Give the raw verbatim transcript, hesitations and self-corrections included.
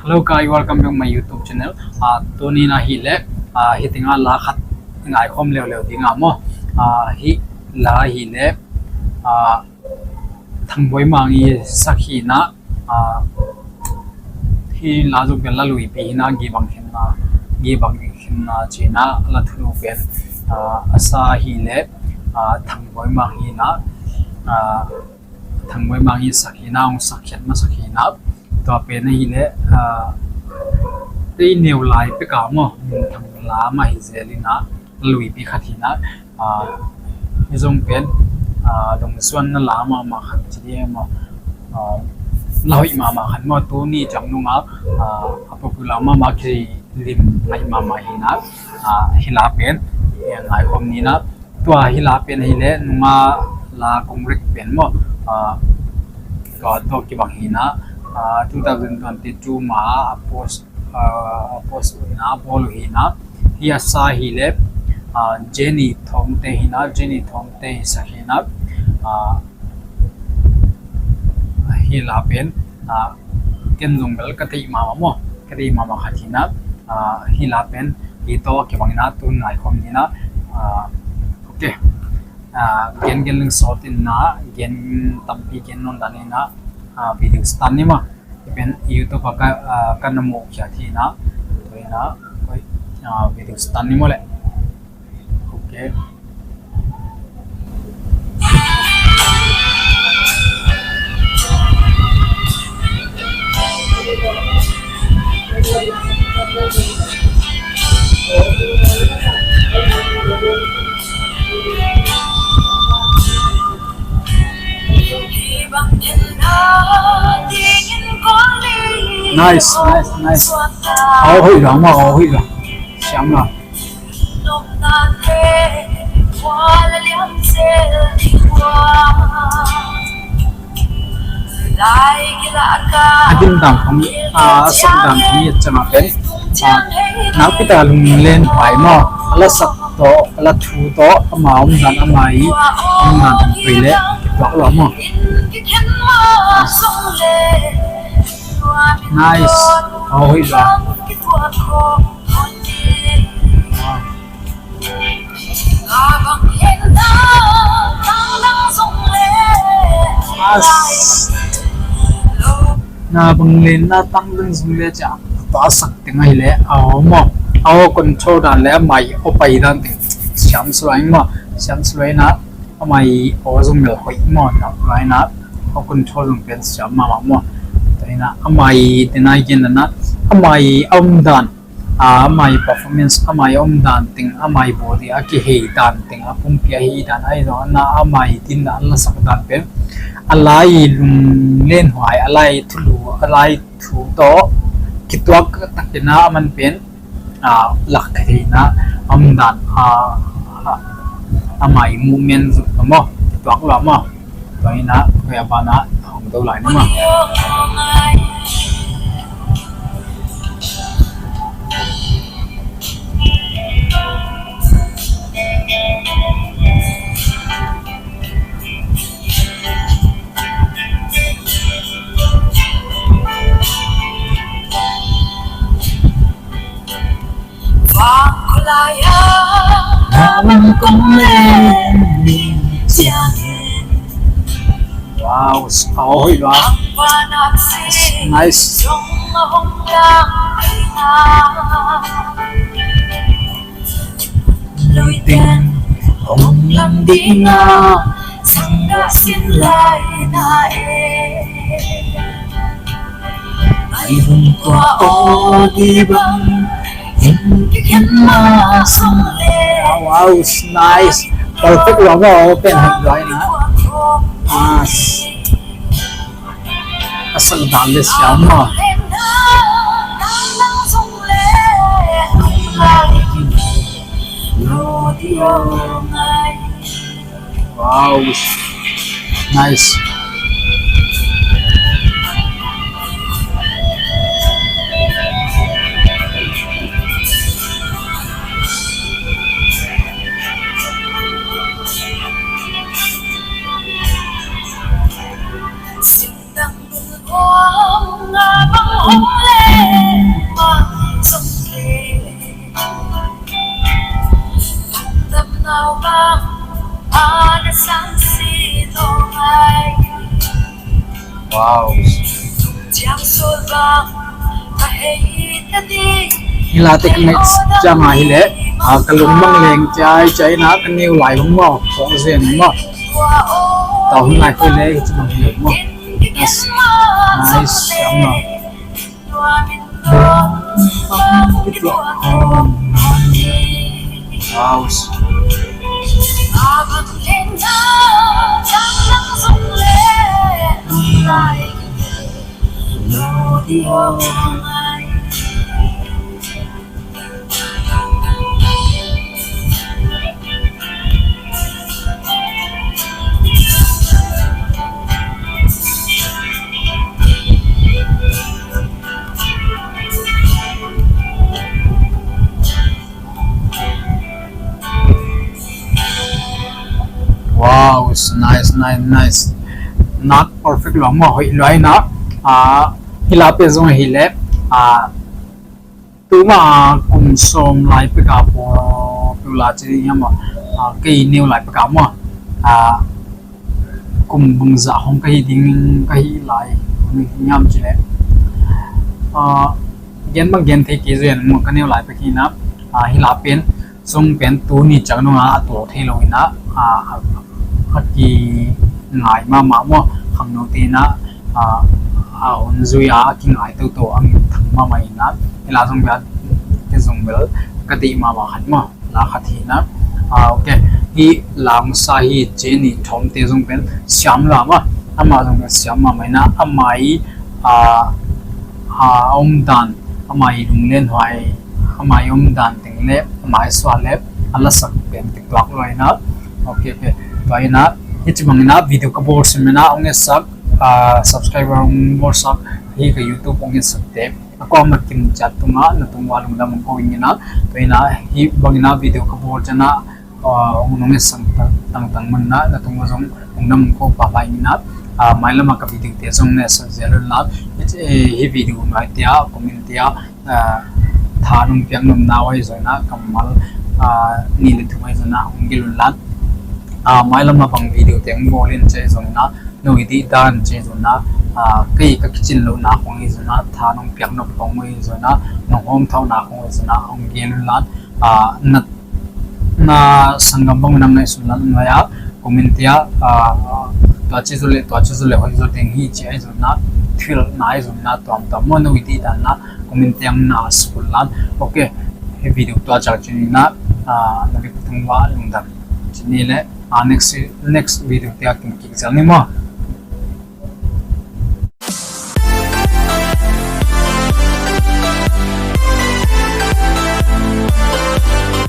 Hello guys, welcome back my YouTube channel. Ah, tuni na hi le, ah, hi tinga la khat ngai khom leu leu dinga mo. Ah, hi la hi le, ah, Thang Boi Mang i sak hi na, ah, hi la zuk bel la lui pi hi na, Gibang Khen Na, Gibang Khen Na ci na la thu pen, ah, a sa hi le, ah, Thang Boi Mang hi na, ah, Thang Boi Mang i sak hi na, hong sak khiat ma sak hi na. Tua pen ahi le, ah, ei neu lai peka mo, thang la ma hi zel hi na, lui pi khat hi na, ah, hi zong pen, ah, dong suan na la ma ma khat ci di mo, ah, la hoih ma ma khat mo, tuni ciang nunga, ah, a popular ma ma ki lim lai ma ma hi na, ah, hi la pen, eh, ngai khom ni na, tua hi la pen hi le nunga la kong rek pen mo, ah, tua tua kibang hi na, ah, two thousand twenty-two ma a post, ah, a post uh hi na, a bawl uh hi na, hi a sa hi le, ah, Jenny Thomte hi na, Jenny Thomte hi sa hi na, ah, hi la pen, ah, ken zong bel ka theih mama mo, ka theih mama khat hi na, ah, hi la pen hi to kibang hi na, tun ngai khom ni na, ah, ok. Ah, gen gen ling sawt in na, gen tampi gen non dan in na, ah, video start ni ma. Pen YouTube a ka, ah, ka na mo kia thi na, to in na, koi, ah, video start ni mo le. Ok. Nice, nice, nice. Aw hoih lo ma, aw hoih lo. Siam lo. A din dan khong, a, a sak dan khong i et ciang a pen, a, nakpi tak a lunglen huai maw, a lasak tawh, a la thu tawh, ama omdan, ama i omdan hong pei leh kituak lua maw. Nice. Aw hoih lua. As. Na bang lenna tang dang zong le ca. Tua sak teng ahi le, aw maw, aw control dan le, amai aw pai dan teng siam suai maw, siam suai na, amai aw zong mel hoih maw, na lai na, aw control zong pen siam mama maw. Tua ina amai tena gen na, amai a omdan, a, amai performance, amai a omdan teng, amai body a kihei dan teng, a pumpi a hei dan, ahi zong na amai din dan, lasak dan pen, a lai lunglen huai, a lai thulu, a lai thu tawh kituak takin a man pen, a, lak thei na, a omdan, a, a, amai movement zuk na maw, kituak lua maw. Tua ina, koi a bana hong do lai na maw. Wow, aw hoih lua. Nice. Lui teng hong lam ding a, sanggah sin lai na e. Ai hong tua aw di bang, in kikhen ma song le. Wow, wow, nice. Perfect lua maw, pen hong lua ina. Nice. A sak dan le siam maw. Wow. Nice. Wow. Hi la te ka ngaih ciang a hi leh, a, ka lungmang leng ciai ciai na ka neu lai bang maw, kong zen maw. Tau hun lai koi leh hi ci bang hi leh maw. Nice, nice, siam maw. Wow. Wow, it's nice, nice, nice. Nak perfect lo maw, hoih lo ai na. Ah, hi la pen zong hi leh, ah, tuma kum sawm lai pek a pua peu la ci ding hiam maw. Ah, kei neu lai pek a maw. Ah, kum bangzah hong ka hi ding ka hi lai hong hiam ci leh. Ah, gen bang gen thei kei zen maw ka neu lai pek hi na. Ah, hi la pen zong pen tuni ciang dong a, a tuak thei lo hi na, a, a, a kingai mahmah maw, khangnote na, a, a hun zui a, a kingai toto a, min thang mahmah hi na, hi la zong bel, hi zong bel, ka deih mahmah khat maw, la khat hi na, a, ok, hi la masa hi Jenny Thawmte zong pen siam la maw, amah zong pen siam mahmah hi na, amah i, a, a, a omdan, amah i lunglenhuai, amah i omdan teng le, amah i suah le, a lasak pen teng tuak lo hi na. Ok, ok. Tua hi na, hi ci bang hi na, video ka bawl sim hi na, hong etsak, a, subscriber hong bawlsak, hi ka YouTube hong etsak te. A kuamah kim ciat tung a, na tung ua lungdam hong ko ing hi na. Tua hi na, hi bang hi na, video ka bawl ciang a, a, hong nong etsak tangtang man na, na tung ua zong lungdam hong ko pahpah ing hi na. A, mailam a ka video te zong na etsak zel un la. Hi, hi video nuai te a, comment te a, a, tha nong piak nopna uh ahi zongin ah, kammal, a, nih le thum ahi zongin ah hong gelh un la. A, mailam a bang video te hong bawl in ci ahi zongin ah, no i dih dan ci ahi zongin ah, a, kei ka kicin lohna khong ahi zongin ah, tha nong piak nop khong ahi zongin ah, nong hawmthawhna khong ahi zongin ah hong gelh un la. A, na na sanggam bang na ngaihsun lam nuai a, comment te a, a, tua ci zaw le, tua ci zaw le, hoih zaw ding hi ci ahi zongin ah, thuhilhna ahi zongin ah, tuamtuam maw, no i dih dan ah comment te a na suk un la. Ok, hi video tua ciang ci ni na, a, na bek tung ua lungdam ci ni le, a, next, next video te a kim kik zel ni maw.